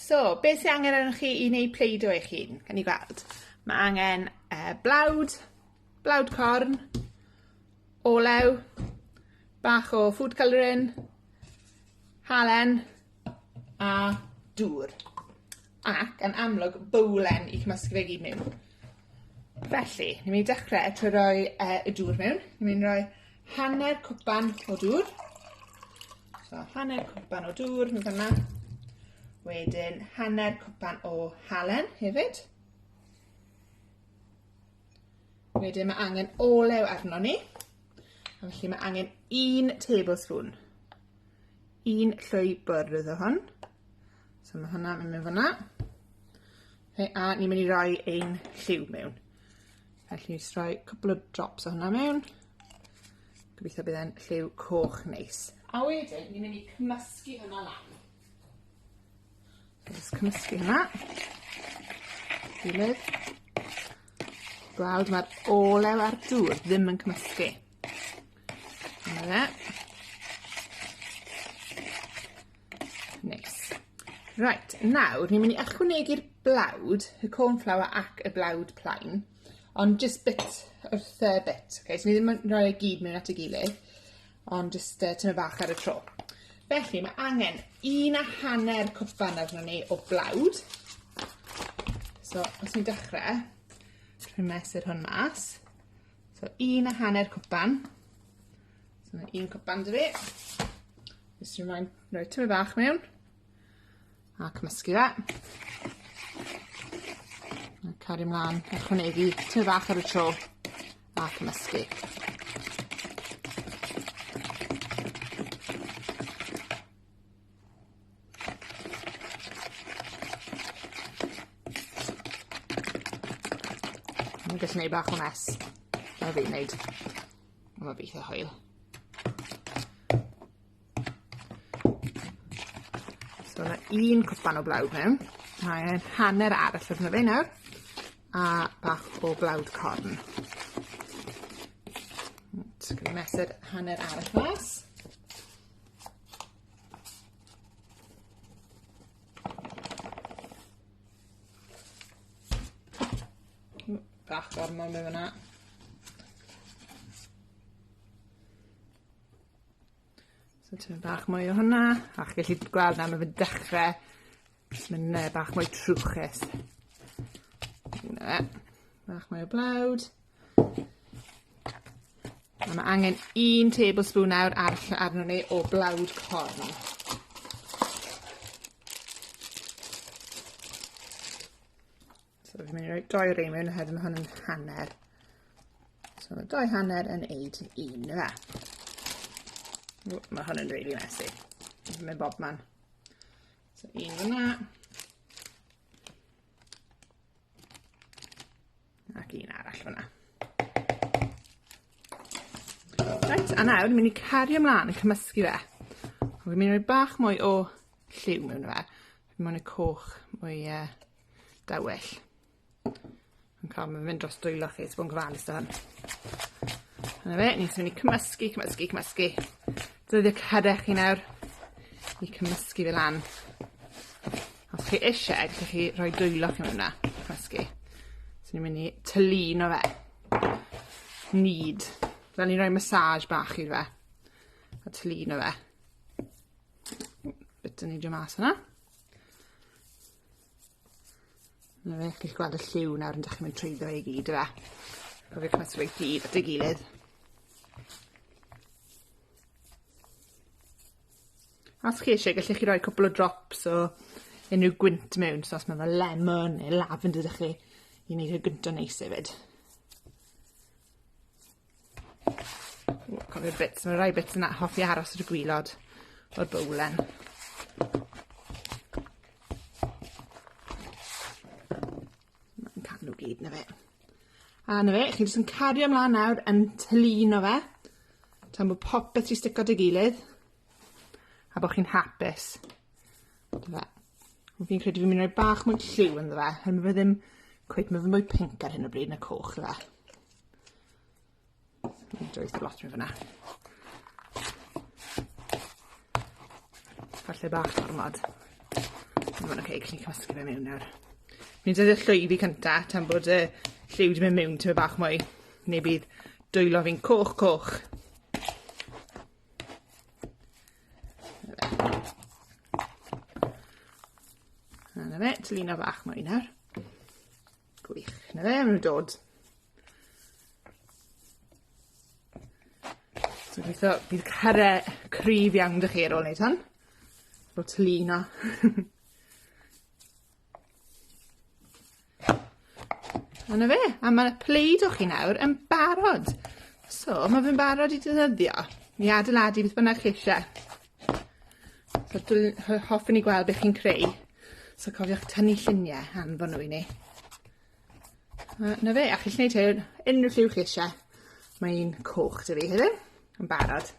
So, beth sy'n angen arnoch chi i wneud Play-Doh eich hun? Gan i gweld. Mae angen uh, blawd, blawd corn, olew, bach o food colouring, halen a dŵr. Ac yn amlwg bowlen i cymysgu fe gyd mewn. Felly, ni'n mynd i dechrau trwy roi uh, y dŵr mewn. Ni'n mynd i roi hanner cwpan o dŵr. So, hanner cwpan o dŵr mewn fanna. Wedyn, hanner cwpan o halen hefyd. Wedyn mae angen olew arno ni. A felly mae angen un tablespoon. Un llwy bwrdd o hwn. So mae hwnna'n mynd mewn fanna. Okay, a ni'n mynd i roi ein lliw mewn. Felly jyst rhoi cwpl o drops o hwnna mewn. Gobeithio bydd e'n lliw coch neis. A wedyn ni'n mynd i cymysgu hwnna lan. So jyst cymysgu hwnna. Gilydd. Gweld mae'r olew a'r dŵr ddim yn cymysgu. Dyna fe. Neis. Reit, nawr ni'n mynd i ychwanegu'r blawd, y cornflour ac y blawd plaen, ond jyst bit wrth y bit. Okay, so ni ddim yn rhoi e gyd mewn at y gilydd, ond jyst uh, tymed bach ar y tro. Felly, mae angen un a hanner cwpan arno ni o blawd. So, os ni'n dechrau, trwy mesur hwn mas. So, un a hanner cwpan. So, mae un cwpan dy fi. Jyst rwy'n moyn rhoi tymed bach mewn. A cymysgu fe. A cario mlaen, ychwanegu tymed bach ar y tro. A cymysgu. Mae'n gallu gwneud bach o mess. Fel fi'n neud. Mae fe eitha hwyl. So mae un cwpan o blawd mewn. Mae hanner arall arno fe nawr. A bach o blawd corn. Reit, gyda mesur hanner arall mas. Bach gormod mewn fyna. So tipyn bach mwy o hwnna, a chi gallu gweld nawr ma' fe'n dechre mynd yy bach mwy trwchus. 'Na fe. Bach mwy o blawd. A ma' angen un tablespoon nawr arall arnon ni o blawd corn. So fi'n mynd i roi doi rei mewn oherwydd ma' hwn yn hanner. So ma' doi hanner yn eid un yfe? Ww, ma' hwn yn rili messy. Mae'n mynd bobman. So un fyna. Ac un arall fyna. Reit, a nawr ni'n mynd i cario ymlaen yn cymysgu fe. Fi'n mynd i roi bach mwy o lliw mewn fe. Fi'n mynd i coch mwy uh, dywyll. Yn cael mae'n mynd dros dwylo chi, so bod yn gofalus da hwn. Yna fe, ni'n mynd i cymysgu, cymysgu, cymysgu. Defnyddio cyrech chi nawr i cymysgu fe lan. Os chi eisiau, gallwch chi rhoi dwylo chi mewn 'na, cymysgu. So ni'n mynd i tylino fe. Knead. Fel ni'n rhoi massage bach iddo fe. A tylino fe. Bit yn neidio mas yna. 'Na fe, chi'n gallu gweld y lliw nawr yn dechre mynd trwyddo fe i gyd yfe? Cofio cymysgu fe i gyd at ei gilydd. Os chi isie gallech chi roi cwpwl o drops o unryw gwynt mewn so os ma' fel lemon neu lavender 'dach chi i neud e gynto neis efyd. O cofio'r bits, ma' rai bits yn hoffi aros ar y gwilod o'r bowlen. Mae'n ca'l nw gyd 'na fe. A 'na fe, chi jyst yn cario mlan nawr yn tylino fe tan bo' popeth 'di stico 'da gilydd a bo' chi'n hapus. 'Da fe. Fi'n credu fi myn' i roi bach mwy lliw ynddo fe, on' ma' fe ddim cweit, ma' fe mwy pinc ar hyn o bryd na coch yfe? Dwyth lot mewn fynna. Falle bach ormod. Mae'n oce, okay, gallu cymysgu fe mewn nawr. Mi'n defnyddio llwy fi cynta tan bod y lliw 'di mynd mewn tymed bach mwy, neu bydd dwylo fi'n coch coch. A 'na fe, tylino bach mwy nawr. Gwych. 'Na fe, ma' nw'n dod. So gobeithio bydd cyre cryf iawn 'da chi ar ôl neud hwn. Ar ôl tylino. A 'na fe, a ma' Play-Doh chi nawr yn barod. So ma' fe'n barod i defnyddio i adeiladu beth bynnag chi isie. So dwl- hoffwn i gweld beth chi'n creu. So cofiwch tynnu llunie a anfon nw i ni. A 'na fe, a chi'n gallu neud hyn unryw lliw chi isie. Mae un coch 'da fi heddiw, yn barod.